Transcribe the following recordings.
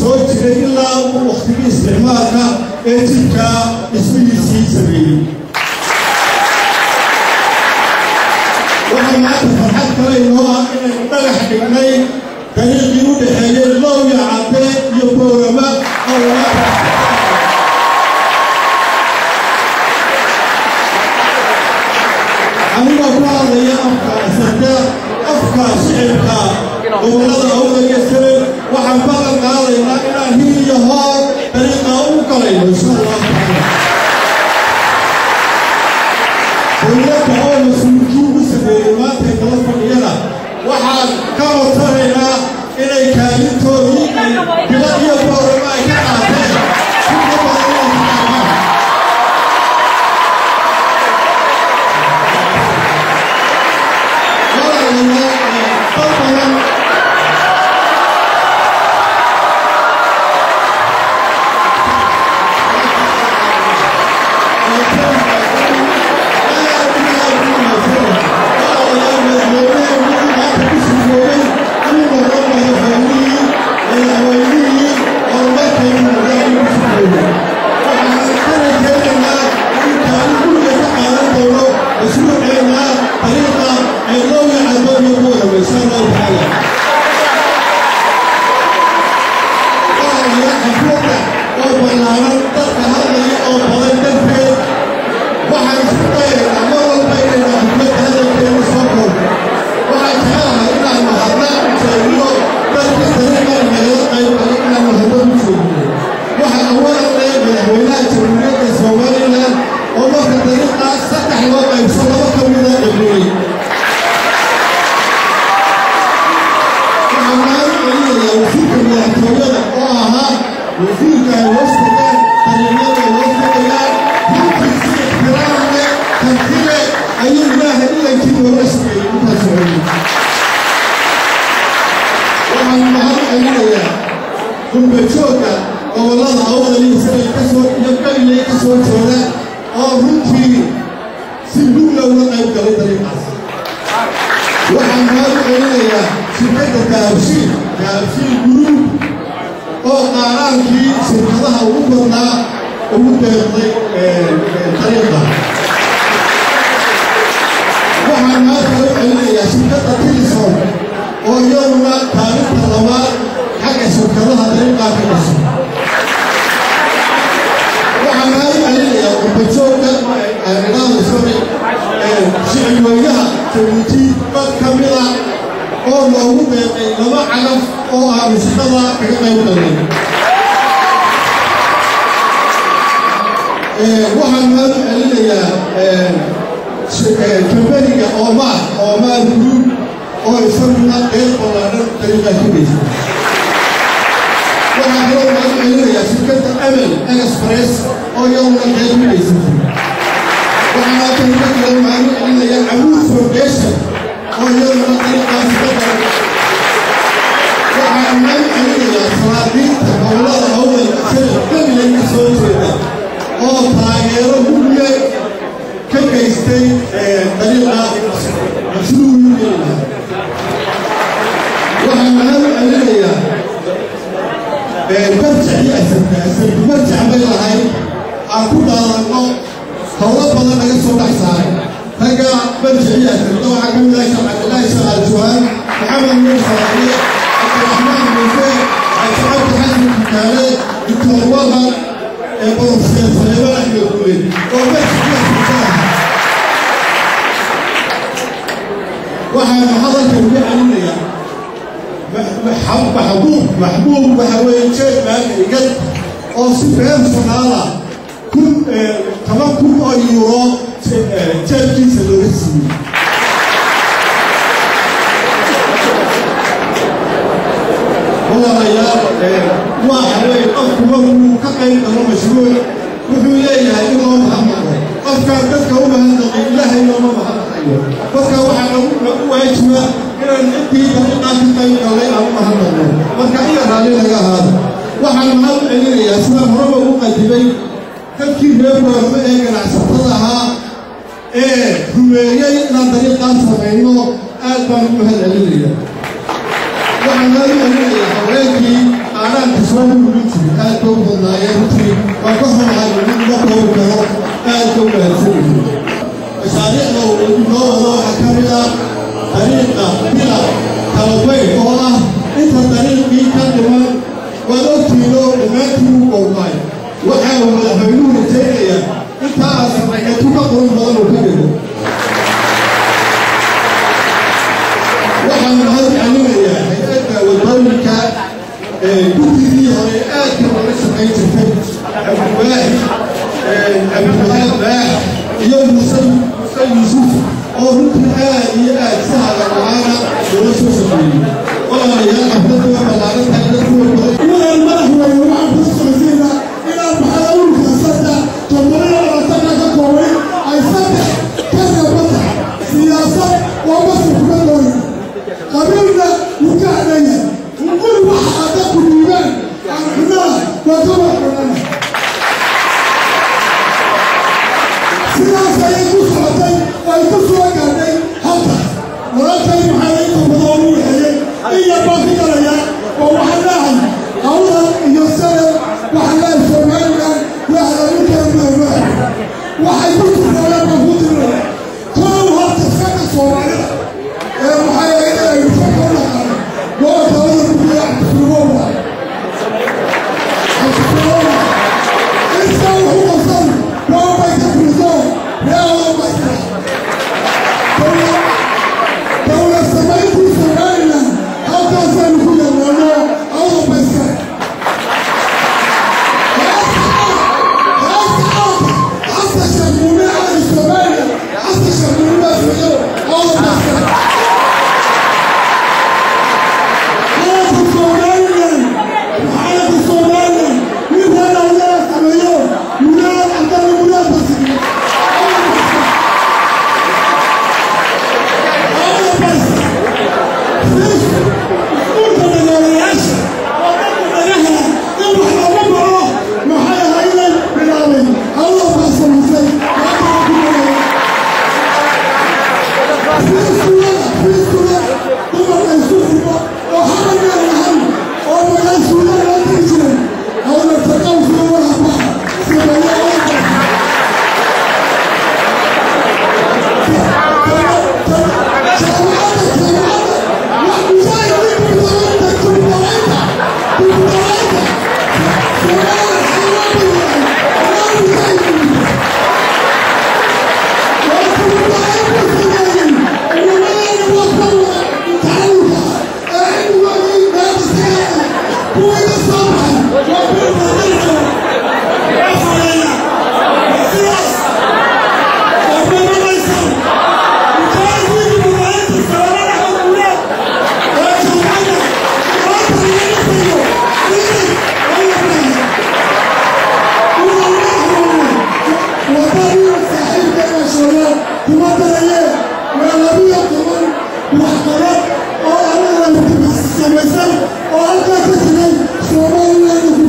Soo jiray ilaa wakhtigii isticmaalka ee jidka dhismihiisii sameeyey. Waxaa maanta farxad kale inoo ah inaynu dhagax dhignay dariiqii u dhexeeyey Lowya Cadde iyo Boorama oo anigoo ku hadlaya afka asarta, afka shicibka gobollada Awdal iyo Salel, waxaan ballan qaadaynaa inaan hiil iyo hoor dariiqaa u galayno, insha Allahu tacaala. Dowladda oo mas-uulkii ugu sameeyey maantay nala fadhiyana waxaan ka codsanaynaa inay kaalintoodii ay Dila iyo Boorama ay ka qaateen si ka badan inay ka qaataan. Walaalayaal, dad badan oo ballaaran dadka hadlaya oo badan darteed, waxaan isku dayaynaa mar walba inaynu xafladda hadalkeenu soo koobno. Waxaan jecelahay inaanu hadna jeedino dadkii dariiqan nagala qayb galay, inaanu hadna u jeedino. Waxaa awalan leh madaxweynaha Jamhuuriyadda Somalilan oo marka dariiqaas saddex loo qaybso laba ka mida cibriyey. Waxaan mahad celinayaa wasiirka madaxtooyada oo ahaa wasiirka ay hoos tagaan dariiqyada ay hoos tagayaan. Runtii si ixtiraam leh, karti leh ayuu Ilaahay ilankii noola shaqeeyey intaa socodey. Waxaan mahad celinayaa qurbajoogga gobollada Awdal iyo Salel kasoo iyo Galiley ka soo jeeda oo runtii si lugla uga qayb galay dariiqaas. Waxaan mahad u celinayaa shirkadda Dahabshiil, Dahabshiil Group, oo qaaraankii shirkadaha ugu badnaa ugu deeqday dariiqa. Waxaan mahad kale u celinayaa shirkadda Tilson oo iyaduna kaalinta labaad xagga shirkadaha dariiqaa ka gashay. Waxaan mahad u celinayaa qurbajoogga, idhaahdo, sorry, shicibweynaha Jabuuti dad ka mida oo noogu deeqay laba cagaf oo aanu shaqada kaga qayb galnay. Waxaan mahad u celinayaa kambaniga Oomaar, Oomaar Group, oo isaguna qeyb ballaadhan dariiqaa ka geystay. Waxaan kaloo mahad u celinayaa shirkadda Amal Express oo iyaduna qeyb ka geysatay. Waxaan halkan ka kale mahad u celinayaa Camuud Foundation oo iyaduna dariiqaasi ka daran. Waxaan mahad u celinayaa salaadiinta gobollada Awdal, Salel, Gabiley ka soo jeeda oo taageero mugle ka geystay dariiqa siduu u geli lahaa. Waxaan mahad u celinayaa marjacii Asarka. Asarku marjac bay lahayd aan ku dhaadanno, howlo badan naga soo dhex saaray. Ragga marjacii Asarka waxaa ka mid ah Sheekh Cabdillaahi Sheekh Aljuhaan, Maxamed Nuur Saariye, Cabdiraxmaan Muuse, Xaaji Cabdi Xasan Dukaale, Doctor Wahan, ee Borofseer Saleebaan Axmed Guuleed oo marjacii Asarka ahaa. Waxaanu hadalka uga celinayaa Maxbuub. Maxbuub waxa weeye jeedmaanka Igad oo si personal ah kun 10,000 oo euro jeebkiisa looga siiyey. Walaalayaal, waxa weeye qofku markuu ka qayb galo mashruuc wuxuu leeyahay in loo mahadnaqo. Qofkaan dadka u mahadnaqay Ilaahay looma mahadnaqayo. Marka waxaa nagu waajiba inaan ciddii dariiqaa ka qayb gallay aan u mahadnaqno. Marka iya raalli laga ahaado. Waxaan mahad u celinayaa, sidaan horeba ugu qadimay, dadkii reer Boorame ee ganacsatada ahaa ee rumeeyey inaan dariiqaa samayno. Aad baan ugu mahad celinaya. Waxaan mahad u celinayaa haweenkii qaaraanka soo Aad ba u badnaayeen runtii, waan ka xumahay ma koobi karo. Aad ba u mahadsanyihiin. Mashaariicda uu inoo wado waxaa ka mid ah dariiqa Bila Kalabayd oo ah inta dariiqii ka dhiman waad ogtihiin oo dhammaantiin u gowmay. Waxa uu madaxweynuhu rajaynayaa intaa aan samayna tuka qurux badan uu ka dhigo. Waxaan mahad celinayaa hay-adda wadooyinka, guddigii hore aadka loola shaqayn jirtay, Cabdiwaaxid Cabdiwahaab Baax iyo Muuse Muuse Yuusuf oo runtii aad iyo aad si hagar la'aana loola soo shaqeeyey. Walaalayaal, xafladda waa ballaaran tahay, dadku way badan. Mudan madaxweyne, waxaan kula socodsiinaa inaan maxaa ururka 3 27-ka ka koobay ay 3 ka reebata siyaasad oo Masar kuma doonin, qabiilna wuu ka hadhaya unguri. Waxa aad dadku dhiibaan aan cunana waa ka wax cunana. Sidaas ayay ku socotay oo ay ku soo gaadhay halkaas. Walaalkay maxaa inta badan oo u waxeeyey in yar baan ku darayaa oo waxaan leehay Awdal iyo Sanad, waxaan leehay Somaliland waxda dhulkeeda waxay ku turnaayeen baan ku tirinaya. Kow, horta sanka Soomaalida ee maxay ahayd aynu sanka u naqaano gobolka Awdal bukuya Cabdisurugowa, Cabdisurugowa iskaa wuxuu qabsan waa bay ka tiriso ree Awdal bay tiraa. Dowlad samayntii Somaliland halkaasaynu ku yaqaano Awdal bay iskale. Heesta calanka Xasan Sheekh Muumin, calanka Soomaaliya Xasan Sheekh Muumin baa sameeyo, Awdal baa iskale. Calanka Somaliland, calanka Somaliland nin reer Awdalaa sameeyo, Muraad Cabdalla Muraad baa sameeyo, Awdal baa iskale. Iskuulka dhagaalayaasha oo dadka dhagaha in wax loogu baro maxay ahayday bilaabay, Awdal baa samaysay. Maanta ku noolay fiiskulada dumarka isku furmo oo xaqagaan lahayn oo magaal suudan loo diri jiray, Awdal taqawsuga warhaba sameeyo, Awdal jaamacadda wax mujaahid dibudhabaynta Soomaaliya. Kuma daraye waa 12 waxqabad oo aniga samaysan oo halkaa ka tegay Somaliland ku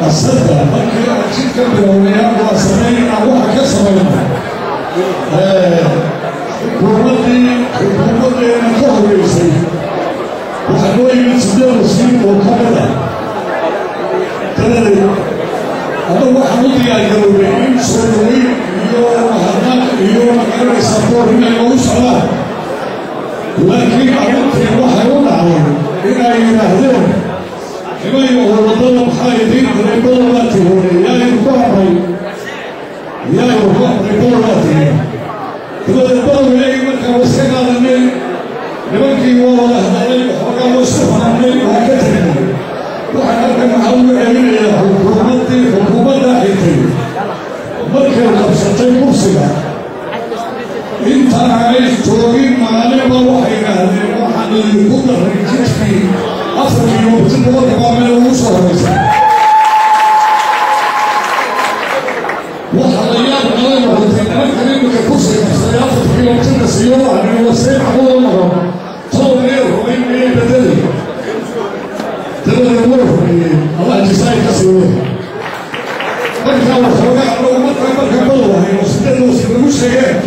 Asada markii aan jidka bilownay waa samaynaa waxa ka samayna xukuumaddeena ka horreysay waxaa noo yimid 8 wasiir oo ka mid ah. Dabadeed adda waxaan u diyaargarownay in soo dhaweyn iyo mahadnaq iyo magaranaysaa boor inay noogu socdaan, laakiin arrintii waxay u dhacday inay yidhaahdeen nimayo waddada maxaa idiin diray? Badalaa tihoonay, yaa idinku amray? Yaa idinku amray? Badalaa tihin. Dabadeed badal iyagii markaa waa iska qaadanay, nimankii waa wada hadalay, waxoogaa waa isku fahamnay, waa ka tegnay. Waxaan halkan maxaa ugu celinayaa xukuumaddaa xigtay markay qabsatay kursiga inta aanay joogin maalinba waxay yidhaahdeen waxaan idinku daray jidkii 4 kilomitir boqolka baa meel ugu soo horaysa. Waxa la yaab kala noqotay nimankan imika kursiga qabsaday 4 kilomitirna siiyo, waxaan wasee macquul noqon toban miyay rumayn miyay bedelay? Dabadeed way rumeeyeen, Allah jisaay ka siiye. Markaa waxoogaa anagu markaa badawahay oo 8 wasiir lagu sheegeen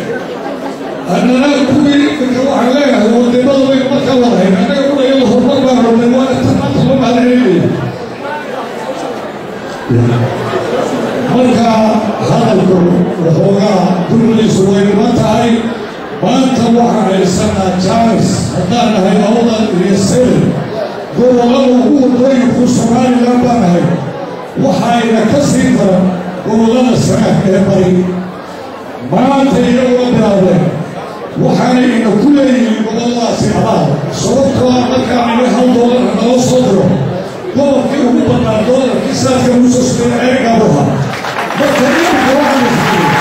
annana kuwii marka waxaan leeyahay wadamada baynu markaa wadahayn annaga kudhayada horumar baan rabnay, waana tan maanta loo mahadcelinaya. Marka hadalku waxoogaa dulciisu way dhiman tahay. Maanta waxaan haysanaa jaanis haddaan nahay Awdal iyo Seyl, gobollada ugu waddooyinku Somalilan baan nahay. Waxayna ka sii daran gobollada Sanaag ee bari, maanta iyaguna bilaabeen. Waxaanay ina ku leeyihiin gobolladaasi abaal, sababtoo ah markaan ina hal doolar naloo soo diro, gobolkii ugu badnaa doolarkii saadka lagu soo sameeya Ceerigaabo ahaa. Marka iminka waxaanu fikiray,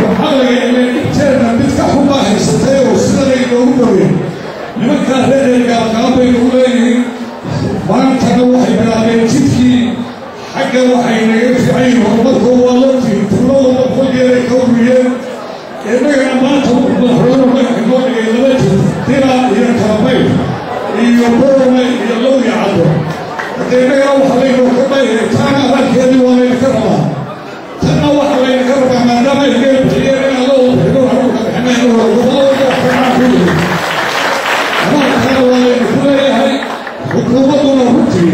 waxaa laga ilay dhibteenna mid ka xun baa haysatay oo sidanay noogu bogeen. Nimankaa reer Ceerigaabo bay nagu leeyihiin. Maantana waxay bilaabeen jidkii xagga, waxay naga fiican yihiin horumarkooda waa lootii tuulo walba 100 geelay ka ururiyeen. Innagana maanta wuxuu madaxweynuhu dhagax inoo dhigay laba jid, Dila iyo Kalabayl iyo Borome iyo Lowya Caddo. Hadda innagana waxa laynoo ka dhayay taana abaalkeedii waa laynaka rabaa, tanna waxa laynaka rabaa maadaama ay geel bixiyeen inaan loo bixino haruurka bixinayno gobollada waxaa ku yihi abaalkana waa layna ku leeyahay. Xukuumadduna runtii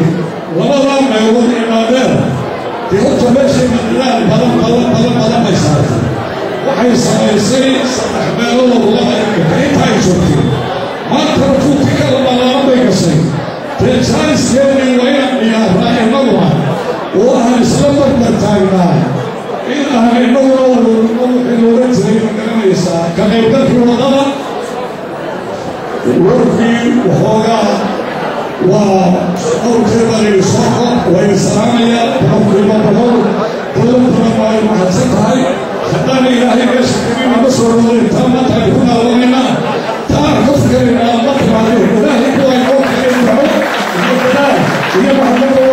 labadaa meelood ee dhaadheer dee horta meeshay dadaal badan badan badan badan bay saartay. Waxay samaysay 3 meelood oo laba imika inta ay joogtay, maantana tuuti kala ballaaran bay gashay. Dee jaaniskeennii waa inaan ciyaarnaa innaguna oo aan isla barbar taagnaa, in aan innaguna ururino wixii loola jiray, ma garanaysaa, ka qaybgalkii waddada. Warkii waxoogaa waa dhowrkee baa layidhi soo qor. Waa salaamaya 100%. Dowladuna waa ay mahadsan tahay. Haddaana Ilaahay meesha kamin ima soo noolin, taa maanta ay ku naalanaynaa, taan ka fikiraynaa ma timaadeen. Ilaahay kuwa inoo keenay duco iyo dadaal iyo mahadnaq.